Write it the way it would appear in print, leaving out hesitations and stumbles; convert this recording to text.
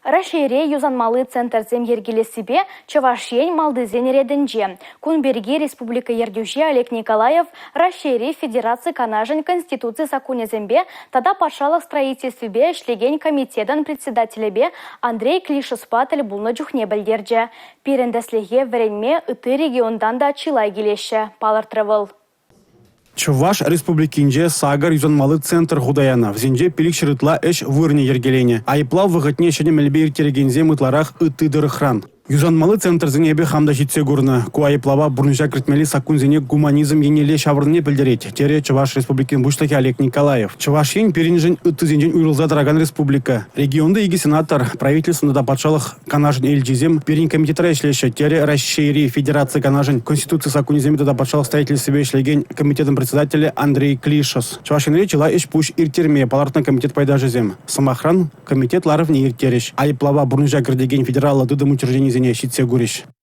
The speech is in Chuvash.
Раҫҫейре юсанмалли центрсем йӗркелессипе Чӑваш Ен малтисен ретӗнче. Кун пирки республика ертӳҫи Олег Николаев Раҫҫейри Федераци Канашӗн Конституци саккунӗсемпе тата патшалӑх строительствипе ӗҫлекен комитетӑн председателӗпе Андрей Клишаспа тӗл пулнӑ чухне пӗлтерчӗ. Пирӗн тӗслӗхе вӗренме ытти регионтан та чылай килеҫҫӗ, палӑртрӗ вӑл. Чӑваш Республикинче сакӑр юсанмалли центр хута янӑ. Вӗсенче 500 ытла ӗҫ вырӑнӗ йӗркеленӗ. Айӑплав вӑхӑтне ҫӗнӗ мелпе ирттерекенсем ытларах ытти тӑрӑхран. Юсанмалли центрсене эпӗ хам та ҫитсе курнӑ. Ку айӑплава пурнӑҫа кӗртмелли саккунсене гуманизм еннелле ҫаврӑнни пӗлтерет, терӗ Чӑваш Республикин Пуҫлӑхӗ Олег Николаев. Чӑваш Ен пирӗншӗн ыттисенчен уйрӑлса тӑракан республика. Регионти икӗ сенатор, правительствӑн тата патшалӑх Канашӗн элчисем пирӗн комитетра ӗҫлеҫҫӗ, терӗ Раҫҫейри Федераци Канашӗн Конституци саккунӗсемпе тата патшалӑх строительствипе ӗҫлекен комитетӑн председателӗ Андрей Клишас. Чӑваш Енре чылай ӗҫ-пуҫ ирттерме палӑртнӑ комитет пайташӗсем. Сӑмахран, комитет ларӑвне ирттерӗҫ, айӑплава пурнӑҫа кӗртекен федераллӑ тытӑм учрежденисене ҫитсе курӗҫ.